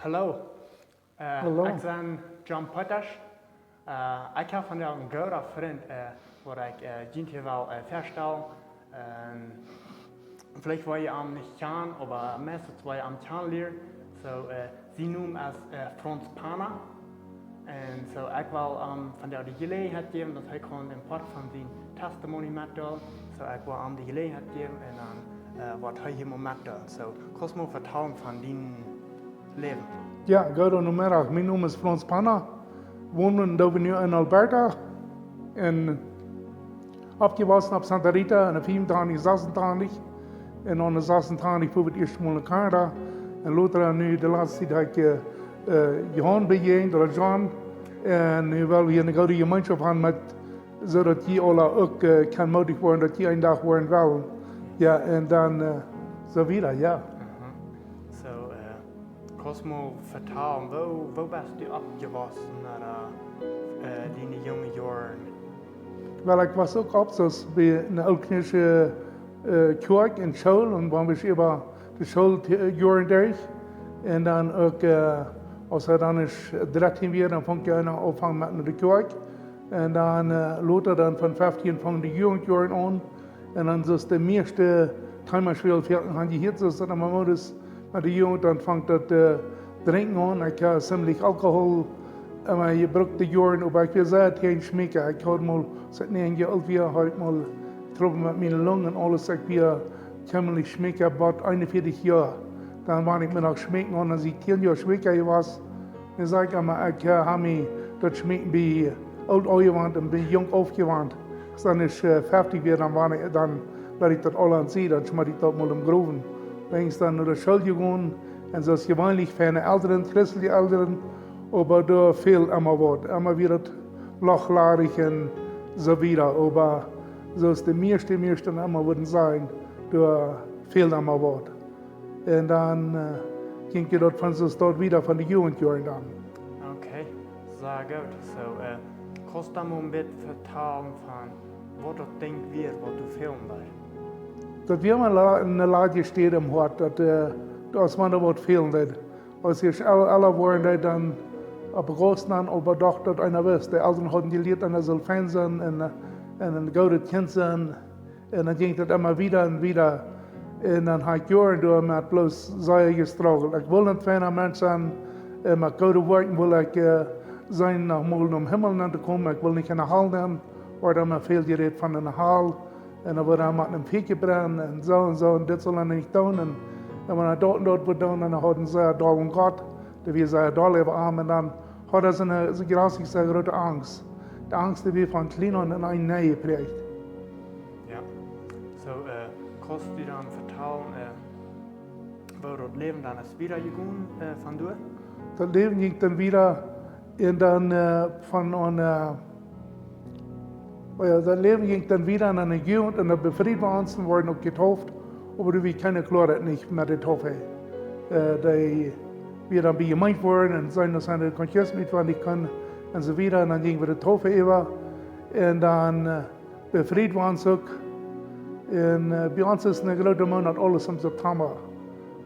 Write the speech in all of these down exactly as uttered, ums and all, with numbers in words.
Hallo. Äh, Hallo. Ekj sie John Potasch. Äh, ekj hab vondoag een gooden Frint, äh, waut ekj, äh, junt hia well, äh, väastalen. Ähm, veleicht woa jie am nich kjanen, oba meistens woa jie am kjanen lieren. So, äh, sien Nomen es, äh, Franz Panna. Un so, ekj well am vondoag de Jeläajenheit jäwen, daut hee kaun een Poat von sien Testimony metdeelen. So, ekj well am de Jeläajenheit jäwen un dan, äh, woat hee hia mau metdeelen. So, kaust mol vetalen von dien Läwen. Jo, gooden Nomeddach. Mien Nomen es Franz Panna. Won nu en Alberta. Un oppjewossen opp Santa Rita en de fiewentwintich sasuntwintich. Un aun de sasuntwintich fua wie daut ieeschte Mol no Kanada. Un lota nu de latste Tiet hab ekj, äh, äh, Johan bejäajent, ooda John. Un nu well wie hia eene goode Jemeenschoft haben met, soo daut jie aula uk, äh, kjennen moodich woaren, daut jie een Dach woaren wellen. Jo, un dan, äh, soo wieda, jo. Aha. So, äh, kaust mol vetalen, woo, woo best du oppjewossen, ooda, äh, diene junge Joaren? Well, ekj wia uk opp, soo aus bie eene ooltkolonische, äh, Kjoakj en School, un wan wie äwa de School, äh, Joaren derch. Un dan uk, äh, aus hee dan es dartieen wia, dan funk hee aun met no de Kjoakj. Un dan, äh, lota dan von feftieen funk de Jugendjoaren aun. Un dan soo aus de mieeschte Teema Schwäajen han jie hia, soo aus daut emma mol es, met de Jugend, dan fangt daut, äh, Drinkjen aun. Ekj hab zimlich Alkohol emma jebrukt de Joaren, oba ekj wia sea kjeen Schmeekja. Ekj haud mol, aus ekj näajen Joa oolt wia, haud ekj mol Trubbel met miene Lung un aules. Ekj wia kjemlich Schmeekja bat eenunvieetich Joa. Dan wia ekj mie noch schmeekjen aun, aus ekj tieen Joa Schmeekja wia. Dan saj ekj emma, ekj, äh, hab mie daut Schmeekjen bie oolt aunjewant un bie junk aufjewant. Aus dan es, äh, feftieen wia, dan wia ekj, dan leet ekj daut aula aun sied, dan schmeet ekj daut mol em Growen. Wiels dan no de School jegonen un soo aus jeweenlich feine Elren, christelje Elren, oba doa fäld emma waut. Emma wia daut lochladich un soo wieda. Oba soo aus de mieeschte, mieeschte emma wudden sajen, doa fäld emma waut. Un dan, äh, jinkj daut von soo doa wieda von de Jugendjoaren dan. Okay, sea goot. So, äh, kaust du mol een bät vetalen von waut daut Dinkj wia, waut du fälen deed? Daut wia mie la-, eene ladje Städ em Hoat, daut, äh, daut aus wan doa waut fälen deed. Aus ekj el-, elra woaren deed, dan opp Gaussen dan, oba doch daut eena wist. De Elren hauden jelieet, eena sull fein sennen un, äh, un een goodet Kjint sennen. Un dan jinkj daut emma wieda un wieda. Un dan hab ekj Joaren doamet bloos sea jestruggelt. Ekj wull een feina Mensch sennen. Un met goode Woakjen wull ekj, äh, sennen, noch mol nom Himmel nenn to komen. Ekj wull nich enne Hal nenn. Wort emma väl jerät von enne Hal. Un dan wudd hee met een Fia brennen un soo un soo. Un dit sull hee nich doonen. Un, un wan hee daut un daut wudd doonen, dan haud hee sea doll aun Gott. Dee wia sea doll äwa am. Un dan haud hee soone, soone jreslich sea groote Angst. De Angst, dee wia von kjlien aun en eenem nenjepräacht. Jo. So, äh, kaust du dan vetalen, äh, woo daut Läwen dan es wieda jegonen, äh, von doa? Daut Läwen jinkj dan wieda un dan, äh, von, un, äh, oh jo, daut Läwen jinkj dan wieda en de Jugend un dan befried wie ons un worden uk jetauft, oba doa wia kjeene Kloarheit nich met de Taufe. Äh, dee wia dan bie Jemeent worden un säden, daut see de Katechismus utwendich kunnen un soo wieda. Un dan jinj wie de Taufe äwa un dan, äh, befried wie ons uk. Un, äh, bie ons es een grooten Moonat aules em September.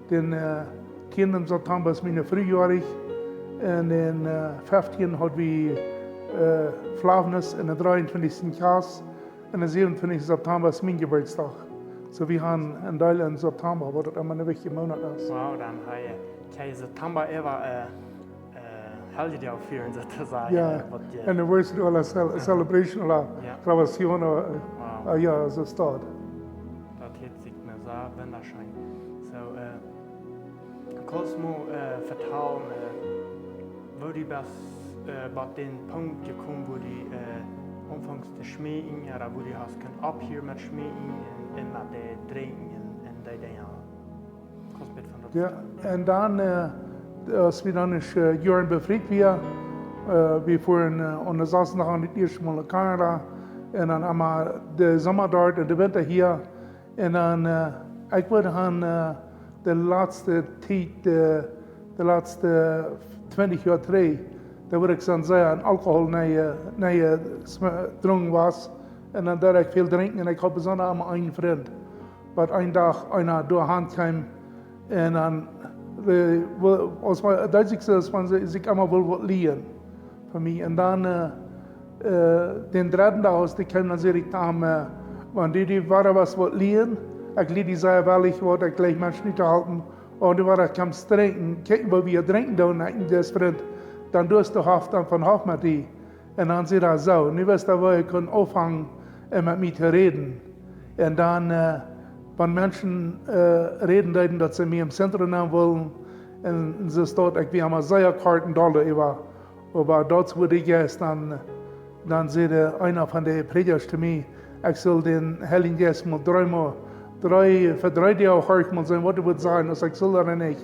Dän, äh, tieenden September es miene Fru joarich. Un dän, äh, feftieen haud wie, äh, Flavness un dän dreeuntwintichsten Kjast. Un dän säwenuntwintichsten September es mien Jeburtsdach. So, wie haben een Deel em September, waut uk emma een wichtja Moonat es. Wow, dan hab jie, jie September äwa, äh, äh, holiday fieren, soo to sajen. Jo, äh, waut, jo. Anniversary ooda cel-, jo. Celebration ooda jo. Graduation ooda, äh, wow. Äh, jo, soo es daut. Daut hieet sikj mie sea wundascheen. So, äh, kaust mol, äh, vetalen, äh, woo du best, äh, bat dän Punkt jekomen, wua du, äh, aunfungst to schmeekjen, ooda wua du hast kunt opphieren met schmeekjen un, un met de Drinkjen un, un dee Dinja. Jo, un dan, äh, aus wie dan es, äh, Joaren befriet wia, äh, wie fuaren, äh, aun de sasuntwintichsten daut ieeschte Mol no Kanada, un dan emma de Somma doa un de Winta hia, un dan, äh, ekj wudd han, äh, de latste Tiet, äh, de latste twintich Joa trigj, doa wudd ekj sajen, sea aun Alkohol, nä, nä, sm-, drunk wia, un dan deed ekj väl drinkjen, un ekj haud besonda emma eenen Frint. Waut een Dach eena doa han kjeem un dan Aus wan, daut ekj soo, aus wan see sikj emma wull waut lieen von mie. Un dan, äh, äh, dän dredden Dach, aus dee kjeem, dan säd ekj to am, äh, wan du die wada waut lieen, ekj lie die sea wellich waut, ekj jleich Menschen nich to halpen, un du wada kjemst drinkjen, kjikj, woo wie drinkjen doonen, ekj un dis Frint, dan du hast de Hoft dan von Hoft met die. Un dan säd hee soo, nu wist hee, woo hee kunn aunfangen, äh, met mie to räden. Un dan, äh, wan Menschen, äh, räden deeden, daut see mie em Zentrum nämen wullen, un, un soo daut, ekj wia emma sea kort un doll doaräwa. Oba daut wort ekj ieescht dan, dan säd eena von de Prädjasch to mie, ekj sull dän Heiljen Jeist mol dree mol, dree, fa dree Doag horchen mol seenen, waut hee wudd sajen, aus ekj sull ooda nich.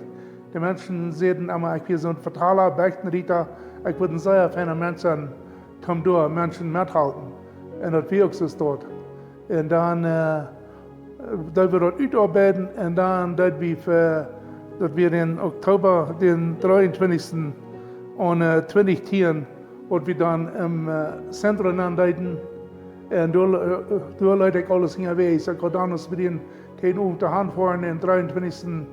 De Menschen säden emma, ekj wia soon Vetala, Berichtenrieta, ekj wudd een sea feina Mensch sennen, toom doa Menschen methalpen. Un daut wia uk soo doa. Un dan, äh, deed wie daut utoabeiden un dan deed wie fa, daut wia em Oktoba, dän dreeuntwintichsten, aun, äh, twintich tieen, waut wie dan em, äh, Zentrum aundeeden. Un doa, äh, doa leet ekj aules hinjawäajes. Ekj haud dan aus bie dän Tiet uk de Haunt foaren, dän dreeuntwintichsten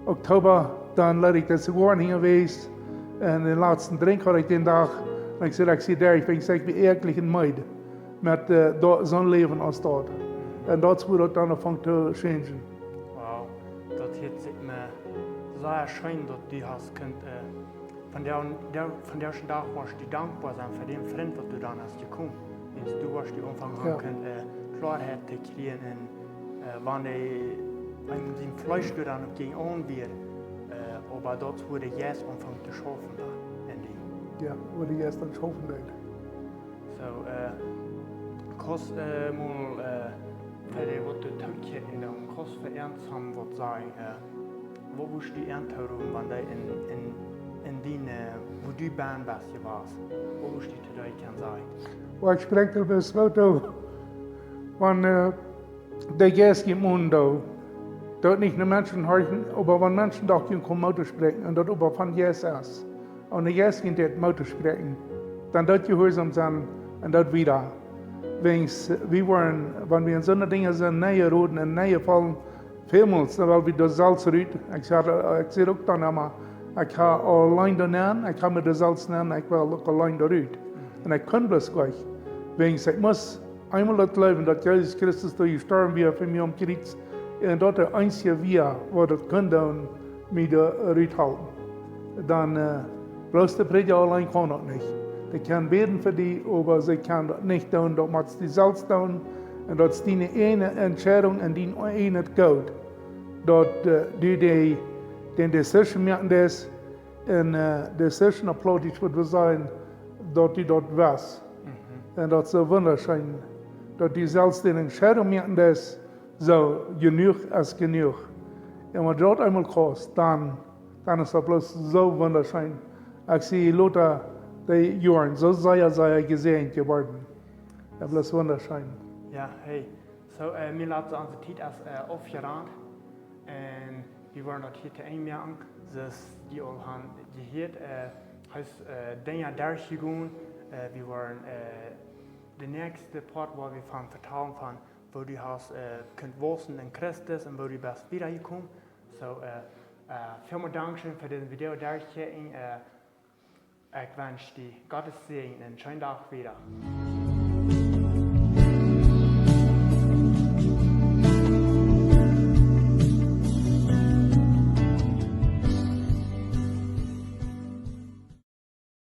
Oktoba, dan leet ekj de Zigoaren hinjawäajes. Un dän latsten Drink haud ekj dän Dach. Un ekj säd, ekj sie derch, ekj sie werkjlich meed met, äh, daut, soon Läwen aus daut. Un daut wort daut dan aunfangen to changen. Wow, daut hieet sikj mie sea scheen, daut du hast kunt, äh, von dän, dän, von dän ieeschten Dach woascht du dankboa sennen fa dän Frint, waut du dan hast jekomen. Wiels du woascht die aunfangen Jo. kunt, äh, Kloaheit to kjrieen un, äh, wan hee, wan sien Fleesch doa dan uk jäajen aun wia, äh, oba daut wort ieescht aunfangen to schaufen dan en die. Jo, wort ieescht dan schaufen deed. Soo, äh, kaust, äh, mol, äh, fa dee waut doa tookjikjen doonen, kaust fa an waut sajen, äh, waut wurscht du an to roopen, wan dee en, en, en dien, äh, wua du best jewast? Waut wurscht du to dee kjennen sajen? Waut ekj spräakj doa bloos waut too, wan, äh, de Jeist jie menen doo, daut nich no Menschen horchen, oba wan Menschen doch jie komen Moot to spräakjen, un daut oba von Jeist es. Un de Jeist jie deit Moot to spräakjen, dan daut jehuarsom sennen un daut wieda. Wäajens, wie woaren, wan wie en soone Dinja sent, nich roden un nich faulen, välmols, dan well wie doa selfst rut. Ekj säd, ekj säd uk dan emma, ekj go auleen doa nenn, ekj go met doa selfst nenn, ekj well uk auleen doa rut. Un ekj kunn bloos nich. Wäajens ekj must eemol daut jleewen, daut Jesus Christus doa jestorwen wia fa mie aum Kjriez, un daut de eensje wia, waut daut kunn doonen, mie doa rut hoolen. Dan, äh, bloos de Prädja auleen kaun daut nich. Dee kjennen bäden fa die, oba see kjennen daut nich doonen, daut motst du selfst doonen. Un daut es diene eejne Entscheidunk un dien eejnet Goot. Daut, äh, du dee, dän decision moaken deist, un, äh, decision opp Plautdietsch wudd wie sajen, daut du daut west. Mhm. Un daut es soo wundascheen, daut du selfst dän Entscheidunk moaken deist, soo, jenuach es jenuach. Un wan daut eemol kaust, dan, dan es daut bloos soo wundascheen. Ekj sie lota de Joaren soo sea, sea jesäajent jeworden. Daut es bloos wundascheen. Jo, hey. Soo, äh, mie lat soo, onse Tiet es, äh, aufjerant. Un wie woaren daut hia to Enj moaken. Soo aus jie aul haben jehieet, äh, hee es, äh, Dinja derchjegonen. Äh, wie woaren, äh, de näakjste Poat, wua wie von vetalen, von woo du hast, äh, kunt wausen en Christus un woo du best wieda jekomen. Soo, äh, äh, välmol Dankscheen fa dise Video derchkjikjen. Äh, ekj wensch die Gottes Säajen un eenen scheenen Dach wieda.